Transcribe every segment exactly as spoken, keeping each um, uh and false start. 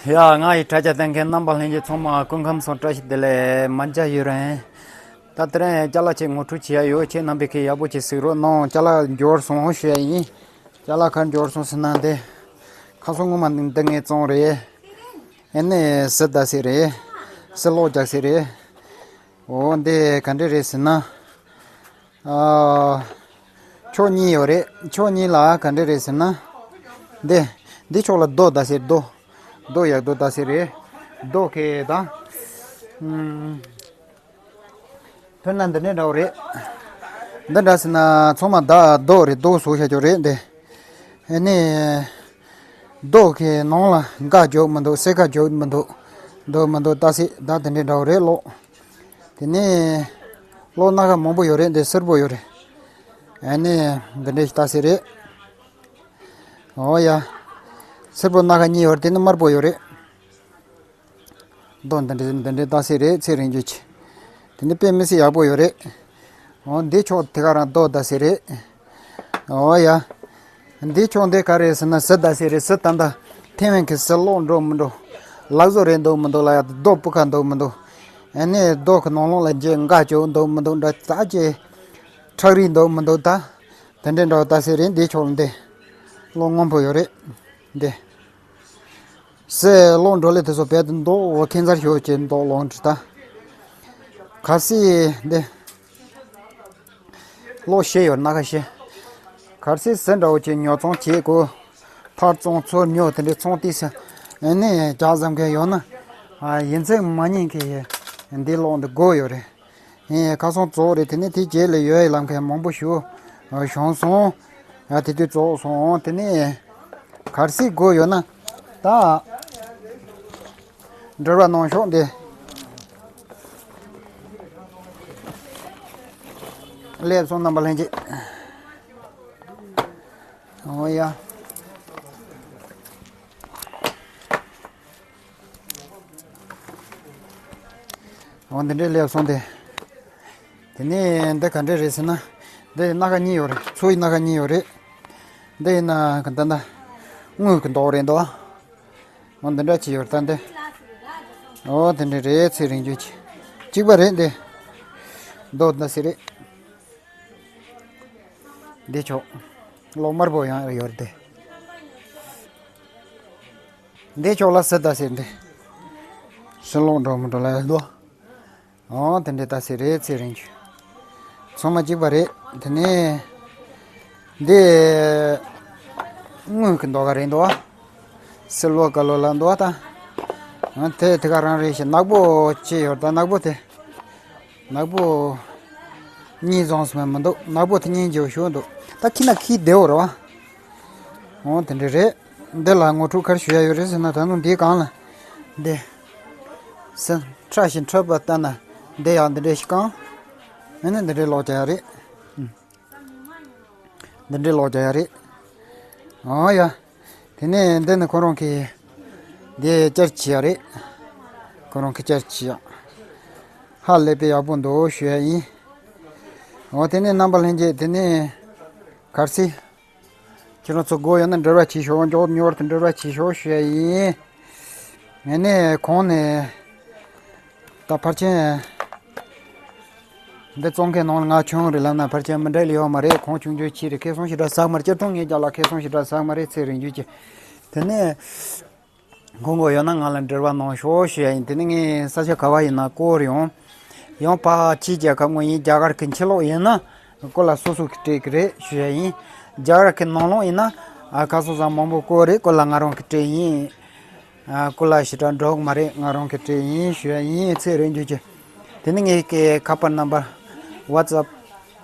ཡ། ང་ཡི་དྲ་རྒྱ་ལྟ་མཁན་རྣམ་པ་ལྷན་རྒྱས་ཚང་མ་སྐུ་ཁམས་བཟང་། བཀྲ་ཤིས་བདེ་ལེགས། མ་མཇལ་ཡུན་རིང་། ད་དེ་རིང་ཅ་ལག་ཅིག་ངོ་སྤྲོད་བྱེད་ཡ་ཡོད། ཁྱེད་རྣམ་པས་ཁྱེད་ཡག་པོ་ཅིག་གཟིགས་རོགས་གནང་། ཅ་ལག་འབྱོར་སོང་ཞུ་ཡ་ཡིན། ཅ་ལག་ག་རེ་འབྱོར་སོང་ཟེར་ན། འདི་ཁ་སང་སྔོན་མ་འདི་ངའི་བཙོང་རེད། ཨེ་ནས་སི་ད་སི་རེད། སི་ལོག་རྒྱག་སི་རེད། འོ་འདི་ག་འདྲ་རེད་ཟེར་ན། ཨ། ཕྱོགས་གཉིས་ཡོད་རེད། ཕྱོགས་གཉིས་ལ་ག་འདྲ་རེད་ཟེར་ན། འདི། འདི་ཕྱོགས་ལ་རྡོ་ད་སི་རྡོ། རྡོ་ཡག་རྡོ་ད་སི་རེད། རྡོ་ཁེ་ད། ཨུམ། ཐོན་ན་འདི་འདྲ་འདྲ་བོ་རེད། འདི་འདྲ་ཟེར་ན་ཚང་མ་ད་རྡོ་རེད། རྡོ་བཟོ་བྱ་རྒྱུ་རེད་འདི། ཨ་ནི། རྡོ་གི་ནང་ལ་འགའ་འཇོག་མི་འདུག་སེ་ག་འཇོག་མི་འདུག་འདུག་མི་འདུག་ད་སི་ད་དེ་འདྲ་འདྲ་བོ་རེད་ལོ། དེ་ནས་ལོ་སྣ་ཁ་མང་པོ་ཡོད་རེད། འདི་སེར་པོ་ཡོད་རེད། ཨ་ནི་འདི་འདྲའི་ད་སི་རེད། འོ་ཡ། སེར་པོ་སྣ་ཁ་གཉིས་ཡོད་རེད། དེ་ནི་དམར་པོ་ཡོད་རེད། རྡོ་འདི་འདྲའི་འདི་འདྲའི་ད་སི་རེད། ཚེ་རིང་རྒྱུ་ཆེ། དེ་ནི་དཔེ་མི་སྲིད་ཡག་པོ་ཡོད་རེད། འོ་འདི་ཕྱོགས་དེ་ག་རང་རྡོ་ད་སི་རེད། འོ་ཡ། འདི་ཕྱོགས་འདི་ག་རེད་ཟེར་ན་སི་ད་སི་རེད། སི་ད་ད་ཐེ་ཝན་གི་སི་ལོག་འགྲོ་མི་འགྲོ། ལག་བཟོ་རེད་འདུག་མི་འདུག་ལ་ཡ། རྡོ་སྤུ་ཁ་འདུག་མི་འདུག་ཨ་ནི་རྡོ་གི་ནང་ལོགས་ལ་འགའ་འཇོག་འདུག་མི་འདུག་འདྲ་ཙག་ཅེ། ཁྲག་རིལ་འདུག་མི་འདུག་ད་དེ་འདྲའི་འདྲ་བོ་ད་སི་རེད། འདི་ཕྱོགས་འདི་ལོ་སྔོན་པོ་ཡོད་རེད། འདི། སི་ལོག་འགྲོ་ལེ་དེ་ཚོ་བས་མདོག་འོ་ཁྱད་མཚར་ཤོས་ཀྱི་མདོག་ལོག་འདྲི་ད། གལ་སྲིད་འདི་ལོག་ཤེས་ཡོད་ན་ཁ་ཤས། གལ་སྲིད་སི་འདྲ་བོ་ཅིག་ཉོ་ཚོང་བྱེད་དགོས། ཕར་བཙོང་ཚུར་ཉོ་དེ་འདྲའི་ཚོང་དེ་སི་ཨ་ནི་རྒྱག་བསམ་མཁན་ཡོད་ན། ཨ་ཡིན་ཚེ་མ་ཉིན་གི་འདི་ལོག་འདི་དགོས་ཡོད་རེད། ཨེ་ཁ་སང་རྫོགས་རེད། དེ་ནས་དེ་རྗེས་ལ་ཡོད་ལམ་མཁན་མང་པོ་ཞིག་བྱུང་སོང་། ཡ་དེ་དུས་རྫོགས་སོང་། དེ་ནས་གལ་སྲིད་དགོས་ཡོད་ན་ད་འབྲེལ་བ་གནང་ཤོག་འདི་སླེབས་སོང་རྣམ་པ་ལྷན་རྒྱས། འོ་ཡ། འོ་འདི་འདྲའི་སླེབས་སོང་སྟེ། དེ་ནས་འདི་ག་འདྲ་རེད་ཟེར་ན། འདི་སྣ་ཁ་གཉིས་ཡོད་རེད། མཚོ་ཡི་སྣ་ཁ་གཉིས་ཡོད་རེད། འདི་ཡིན་ན་ག་འདི་འདྲ་དངུལ་གི་མདོག་རེད་འདུག་འོ་འདི་འདྲ་ཅིག་ཡོད་རེད་ད་འདི། འོ་དེ་འདྲ་རེད། ཚེ་རིང་རྒྱུ་ཅིག་གཅིག་པ་རེད་འདི། མདོག་འདི་སི་རེད། འདི་ཕྱོགས་ལོ་དམར་པོ་ཡང་ཡོད་རེད་དེ། འདི་ཕྱོགས་ལ་སི་ད་སི་འདི། སི་ལོག་འགྲོ་མི་འགྲོ་ལ་ཡོད་དོ། འོ་དེ་འདྲའི་ད་སི་རེད། ཚེ་རིང་རྒྱུ་ཚང་མ་གཅིག་པ་རེད། དེ་ནས་འདི་དངུལ་གི་མདོག་ག་རེད་འདུག་བ། སིལ་བ་ཀ་ལོ་ལ་འདུག་བ་ད། འོ་དེ་དེ་ག་རང་རེད་ཤག་ནག་པོ་ཅི་ཡོད་ད་ནག་པོ་དེ། ནག་པོ་གཉིས་བཟུང་སོང་མི་འདུག་ནག་པོ་དེ་གཉིས་འཇོག་ཤོག་འདུག་ད་ཁྱི་ན་ཁྱི་བདེ་བོ་རེད་བ། འོ་དེ་འདྲ་རེད། འདི་ལ་ངོ་སྤྲོད་ག་རེ་ཞུ་ཡ་ཡོད་རེད་ཟེར་ན། ད་ནང་འདིའི་སྒང་ལ་འདི་སི་ཁྲ་ཞིག་འཁྲབ་པ་ལྟ་ན་འདི་ཡང་འདི་འདྲ་ཞིག་གང་། ཨ་ནི་འདི་འདྲའི་ལོག་རྒྱག་ཡ་རེད། འདི་འདྲའི་ལོག་རྒྱག་ཡ་རེད། འོ་ཡ། དེ་ནས་འདི་ནི་ཁོ་རང་གི་འདི་ཅར་ཆི་ཡ་རེད། ཁོ་རང་གི་ཅར་ཆི་ཡ། ཧ་ལས་པའི་ཡག་པོ་འདུག་ཞུ་ཡ་ཡིན། འོ་དེ་ནས་རྣམ་པ་ལྷན་རྒྱས་དེ་ནས་གལ་སྲིད། ཁྱེད་རང་ཚོ་དགོས་ཡོད་ན་འབྲེལ་བ་བྱེད་ཤོག་མགྱོགས་མྱུར་དུ་འབྲེལ་བ་བྱེད་ཤོག་ཞུ་ཡ་ཡིན། ངས་ནས་གོང་ནས་ད་ཕར་ཕྱིན་འདི་བཙོང་མཁན་ནང་ལ་ང་ཆུང་རེད་ལབ་ན་ཕར་ཕྱིན་མི་འབྲེལ་ཡོད་མ་རེད། གོང་ཆུང་ཆུང་ཆེ་རེད། ཁེ་བཟང་ཞེ་དྲག་ཟ་མ་རེད། སྤྱིར་བཏང་ངས་རྒྱ་ལ་ཁེ་བཟང་ཞེ་དྲག་ཟ་མ་རེད། ཚེ་རིང་རྒྱུ་ཅི། དེ་ནས་དགོས་མཁོ་ཡོད་ན་ང་ལ་འབྲེལ་བ་གནང་ཤོག་ཞུ་ཡ་ཡིན། དེ་ནས་ངས་ས་ཆ་ག་བ་ཡིན་ན་སྐོར་ཡོང་། ཡང་ཕ་ཕྱི་རྒྱལ་ཁབ་ངོ་ཡིན་རྒྱ་གར་གྱི་ཕྱི་ལོགས་ཡིན་ན་ཁོ་ལ་སོ་སོ་གི་སྤྲད་ཀྱི་རེད་ཞུ་ཡ་ཡིན། རྒྱ་གར་གྱི་ནང་ལོགས་ཡིན་ན་ཨ་ཁ་སང་ཟ་མང་པོ་སྐོར་རེད། ཁོ་ལ་ང་རང་གི་སྤྲད་ཡིན། ཨ་ཁོ་ལ་ཞེ་དྲག་འགྲོ་གི་མ་རེད། ང་རང་གི་སྤྲད་ཡིན་ཞུ་ཡ་ཡིན། ཚེ་རིང་རྒྱུ་ཅི། དེ་ནི་ངའི་ཀྱི་ཁ་པར་རྣམ་པར་ཝ་ཙབ་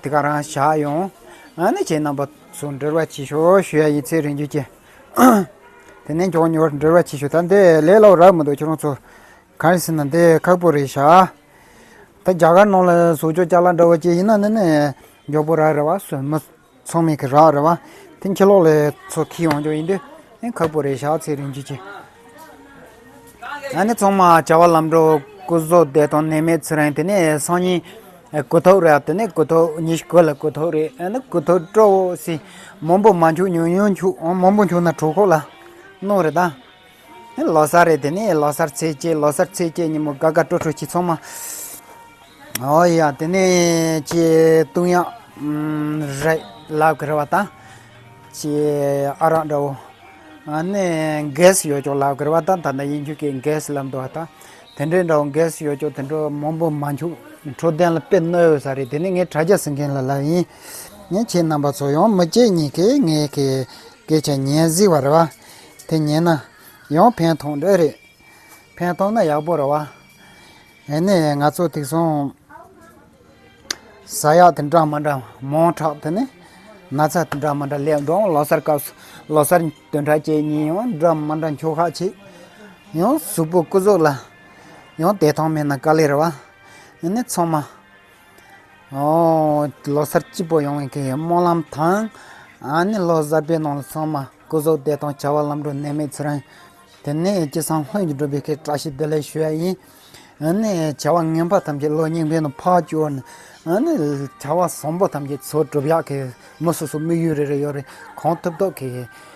དེ་ག་རང་བཞག་ཡོང་། ཨ་ནི་ཁྱེད་རྣམ་པ་ཚོ་འབྲེལ་བ་བྱེད་ཤོག་ཞུ་ཡ་ཡིན། ཚེ་རིང་རྒྱུ་ཅི། དེ་ནས་མགྱོགས་མྱུར་འབྲེལ་བ་བྱེད་ཤོག་ད་འདི་ལས་སླ་པོ་རག་མི་འདུག་ཁྱེད་རང་ཚོ་གང་ཡིན་ཟེར་ན་འདི་ཁག་པོ་རེད་ཤག་ད་རྒྱ་གར་ནང་ལ་བཟོ་བཅོས་ཅ་ལག་འདྲ་བོ་ཅིག་ཡིན་ན་ནི་ནི་མགྱོགས་པོ་རག་རེད་བ། སོ་མི་ཚང་མས་ཀྱི་རག་རེད་བ། དེ་ཕྱི་ལོགས་ལ་ཚོ་ཁྱེར་ཡོང་རྒྱུ་ཡིན་དུས་ནི་ཁག་པོ་རེད་ཤག་ཚེ་རིང་རྒྱུ་ཅི། ཨ་ནི་ཚང་མ་བྱ་བ་ལམ་འགྲོ་སྐུ་གཟུགས་བདེ་ཐང་ནད་མེད་ཚེ་རིང་། དེ་ནས་སང་ཉིན་གོ་ཐོག་རེད། དེ་ནས་གོ་ཐོག་ཉི་ཤུ་དགུ་ལ་གོ་ཐོག་རེད། ཨ་ནི་གོ་ཐོག་སྤྲོ་བོ་སི་མང་པོ་མ་འཁྱུག་ཉུང་ཉུང་འཁྱུག་མང་པོ་འཁྱུག་ན་གྲོད་ཁོག་ལ་གནོད་རེད་ད། ལོ་གསར་རེད། དེ་ནས་ལོ་གསར་ཚེས་བཅད། ལོ་གསར་ཚེས་བཅད་ཉིན་མོ་དགའ་དགའ་སྤྲོ་སྤྲོ་བྱེད་ཚང་མ། ཨོ་ཡ། དེ་ནས་ཅི་བཏུང་ཡག་རེད་ལབ་གི་རེད་བ་ད། ཅི་ཨ་རག་འདྲ་བོ། ཨ་ནི་གེ་སི་ཡོད་ཅོག་ལབ་གི་རེད་བ་ད། ད་ལྟ་ཡིན་རྒྱུ་གི་གེ་སི་ལབ་འདུག་བ་ད། དེ་འདྲའི་འདྲ་བོ་གེ་སི་ཡོད་ཅོག་དེ་འདྲ་མང་པོ་མ་འཇུག་འཕྲོད་བསྟེན་ལ་དཔེ་གནོད་ཡོད་ས་རེད། དེ་ནི་ངས་དྲ་རྒྱ་ཟིན་མཁན་ལ་ལབ་ཡིན། ངས་ཁྱེད་རྣམ་པ་ཚོ་ཡང་མི་སྐྱེ་གཉིས་ཀས་ངས་ཀྱི་སྐད་ཆ་ཉན་གཟིགས་པ་རེད་བ། དེ་ཉན་ན་ཡང་ཕན་ཐོགས་འདྲ་རེད། ཕན་ཐོགས་ན་ཡག་པོ་རེད་བ། ཨེ་ནས་ང་ཚོ་དེང་སང་ཟ་ཡག་དེ་འདྲ་མི་འདྲ་མང་དྲགས། དེ་ནས་ན་ཚ་དེ་འདྲ་མི་འདྲ་སླེབས་འགྲོ། ལོ་གསར་སྐབས་སུ་ལོ་གསར་བདུན་ཕྲག་གཅིག་གཉིས་ཡང་འདྲ་མི་འདྲ་འཁྱོག་ཁ་བྱེད། ཡང་གཟུགས་པོ་སྐུ་གཟུགས་ལ་ཡང་བདེ་ཐང་མེད་ན་དཀའ་ལས་རེད་བ། ཨེ་ནས་ཚང་མ་ཨོ། ལོ་གསར་སྐྱིད་པོ་ཡོང་བའི་གི་སྨོན་ལམ་དང་། ཨ་ནི་ལོ་གསར་པའི་ནང་ལ་ཚང་མ་སྐུ་གཟུགས་བདེ་ཐང་། བྱ་བ་ལམ་འགྲོ། ནད་མེད་ཚེ་རིང་། དེ་ནས་ཅི་བསམ་ལྷུན་གྱིས་འགྲུབ་པའི་གི་བཀྲ་ཤིས་བདེ་ལེགས་ཞུ་ཡ་ཡིན། ཨ་ནི་བྱ་བ་ངན་པ་ཐམས་ཅད་བློ་སྙིང་པོའི་ནང་ཕར་བཅུག་ནས། ཨ་ནི་བྱ་བ་བཟང་པོ་ཐམས་ཅད་ཚུར་སྒྲུབ་ཡག་གི་མི་སོ་སོ་དམིགས་ཡུལ་རེ་རེ་ཡོད་རེད། གང་ཐུབ་ཐུབ་གི་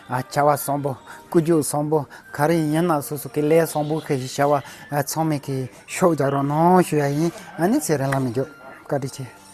ཨ་བྱ་བ་བཟང་པོ། ཀུན་སྤྱོད་བཟང་པོ། ག་རེ་ཡིན་ན་སོ་སོ་གི་ལས་བཟང་པོ་གི་བྱ་བ་ཨ་ཚང་མས་གི་ཤུགས་རྒྱག་རོགས་གནང་ཞུ་ཡ་ཡིན། ཨ་ནི་ཚེ་རིང་ལ་མི་འཇོག་བཀའ་དྲིན་ཆེ།